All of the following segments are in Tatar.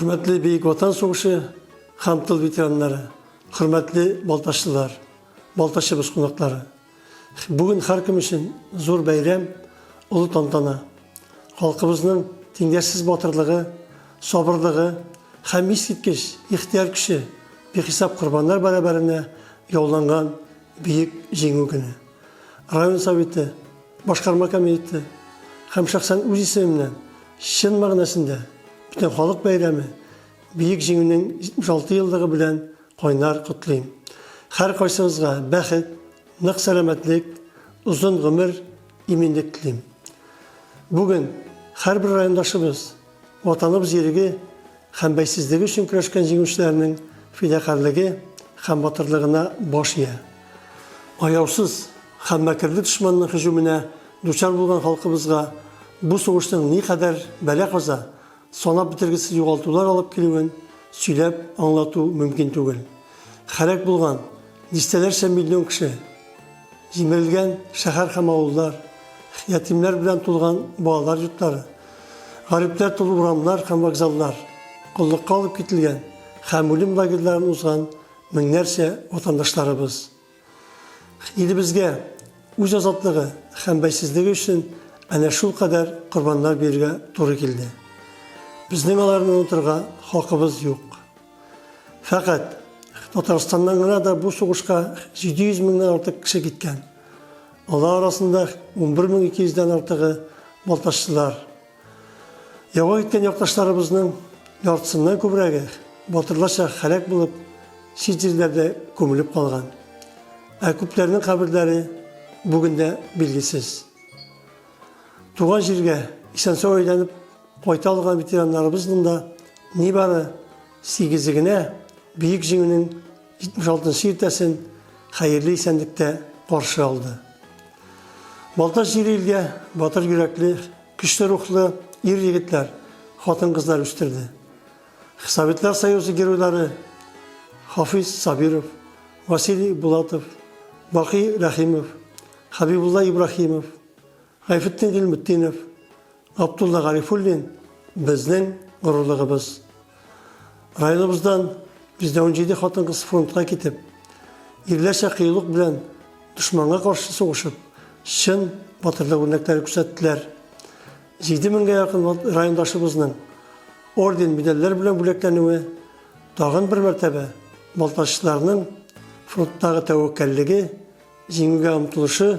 Хөрмәтле Бөек Ватан сугышы һәм тыл ветераннары, хөрмәтле балтачлылар, Балтачыбыз кунаклары! Бүген һәркем өчен зур бәйрәм, олы тантана. Халкыбызның тиңдәшсез батырлыгы, сабырлыгы һәм искиткеч ихтыяр көче бихисап корбаннар бәрабәренә яуланган Бөек Җиңү көне. Район Советы, Башкарма комитеты һәм шәхсән үз исемемнән чын мәгънәсендә бөтен халык бәйрәме, Бөек Җиңүнең 76 еллыгы белән кайнар котлыйм. Һәркайсыгызга бәхет, нык сәламәтлек, озын гомер, иминлек телим. Бүген һәрбер райондашыбыз Ватаныбыз иреге һәм бәйсезлеге өчен көрәшкән җиңүчеләрнең фидакарьлеге һәм батырлыгына баш ия. Аяусыз һәм мәкерле дошманның һөҗүменә дучар булган халкыбызга бу сугышның никадәр бәла-каза, санап бетергесез югалтулар алып килүен сөйләп аңлату мөмкин түгел. Һәлак булган дистәләрчә миллион кеше, җимерелгән шәһәр һәм авыллар, ятимнәр белән тулган балалар йортлары, гарипләр тулы урамнар һәм вокзаллар, коллыкка алып кителгән һәм үлем лагерьларын узган меңнәрчә ватандашларыбыз. Илебезгә үз азатлыгы һәм бәйсезлеге өчен әнә шулкадәр корбаннар бирергә туры килде. Безнең аларны онытырга хакыбыз юк. Фәкать Татарстаннан гына да бу сугышка 700 меңнән артык кеше киткән. Алар арасында 11200 дән артыгы балтаччылар. Яуга киткән якташларыбызның яртысыннан күбрәге батырларча һәлак булып, чит җирләрдә күмелеп калган. Ә күпләрнең каберләре бүген дә билгесез. Туган җиргә исән-сау әйләнеп кайта алган ветераннарыбызның да нибары сигезе генә Бөек Җиңүнең 76 нчы иртәсен хәерле исәнлектә каршы алды. Балтач җире илгә батыр йөрәкле, көчле рухлы ир-егетләр, хатын-кызлар үстерде. Советлар Союзы геройлары Хафиз Сабиров, Василий Булатов, Бакый Рәхимов, Хәбибулла Ибраһимов, Гайфетдин Гыйльметдинов, Габдулла Гарифуллин безнең горурлыгыбыз. Районыбыздан 117 хатын-кыз фронтка китеп, ирләрчә кыюлык белән дошманга каршы сугышып, чын батырлык үрнәкләре күрсәттеләр. 7 меңгә якын райондашыбызның орден, медальләр белән бүләкләнүе тагын бер мәртәбә балтачлыларның фронттагы тәвәккәллеге, җиңүгә омтылышы,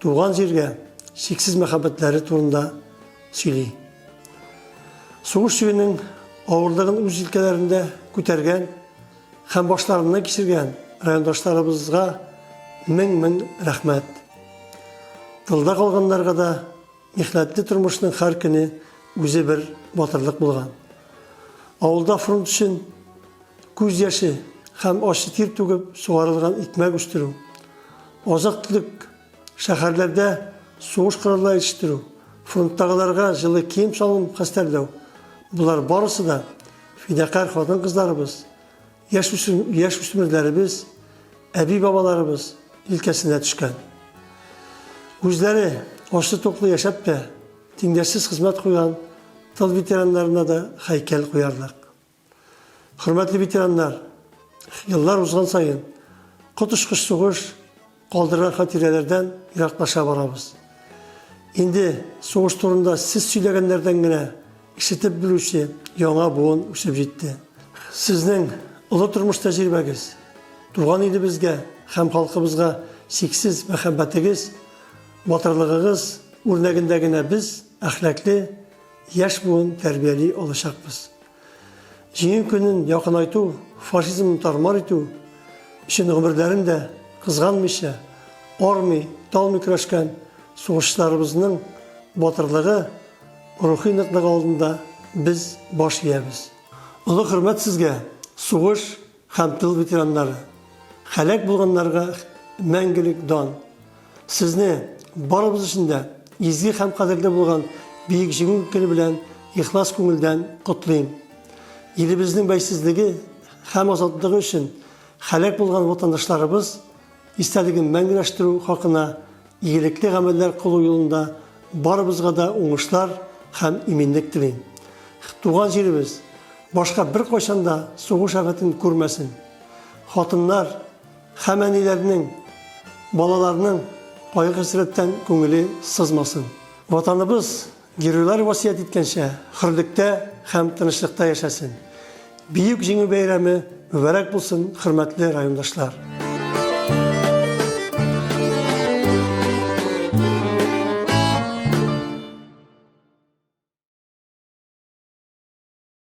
туган җиргә чиксез мәхәббәтләре турында сөйли. Сугыш чигенең авырлыгын үз җилкәләрендә күтәргән һәм башларыннан кичергән райондашларыбызга мең-мең рәхмәт. Тылда калганнарга да михнәтле тормышның һәр көне үзе бер батырлык булган. Авылда фронт өчен күз яше һәм ачы тир түгеп сугарылган икмәк үстерү, азык-төлек, шәһәрләрдә сугыш кораллары җитештерү, фронттагыларга җылы кием-салым хәстәрләү, болар барысы да фидакарь хатын-кызларыбыз, яшүсмерләребез, әби-бабаларыбыз җилкәсенә төшкән. Үзләре ачлы-туклы яшәп тә, тиңдәшсез хезмәт куйган тыл ветераннарына да һәйкәл куярлык. Хөрмәтле ветераннар, еллар узган саен коточкыч сугыш калдырган хатирәләрдән ераклаша барабыз. Инде сугыш турында сез сөйләгәннәрдән генә ишетеп белүче яңа буын үсеп җитте. Сезнең олы тормыш тәҗрибәгез, туган илебезгә һәм халкыбызга чиксез мәхәббәтегез, батырлыгыгыз үрнәгендә генә без әхлаклы яшь буын тәрбияли алачакбыз. Җиңү көнен якынайту, фашизмны тар-мар итү өчен гомерләрен дә кызганмыйча, армый, талмый көрәшкән сугышчыларыбызның батырлыгы, рухи ныклыгы алдында без баш иябез. Олы хөрмәт сезгә, сугыш һәм тыл ветераннары! Һәлак булганнарга мәңгелек дан! Сезне, барыбыз өчен дә изге һәм кадерле булган Бөек Җиңү көне белән ихлас күңелдән котлыйм. Илебезнең бәйсезлеге һәм азатлыгы өчен һәлак булган ватандашларыбыз истәлеген мәңгеләштерү хакына игелекле гамәлләр кылу юлында барыбызга да уңышлар һәм иминлек телим. Туган җиребез, башка беркайчан да сугыш афәтен күрмәсен. Хатыннар һәм әниләрнең, балаларның кайгы-хәсрәттән күңеле сызмасын. Ватаныбыз, геройлар васыять иткәнчә, хөрлектә һәм тынычлыкта яшәсен. Бөек Җиңү бәйрәме мөбарәк булсын, хөрмәтле райондашлар!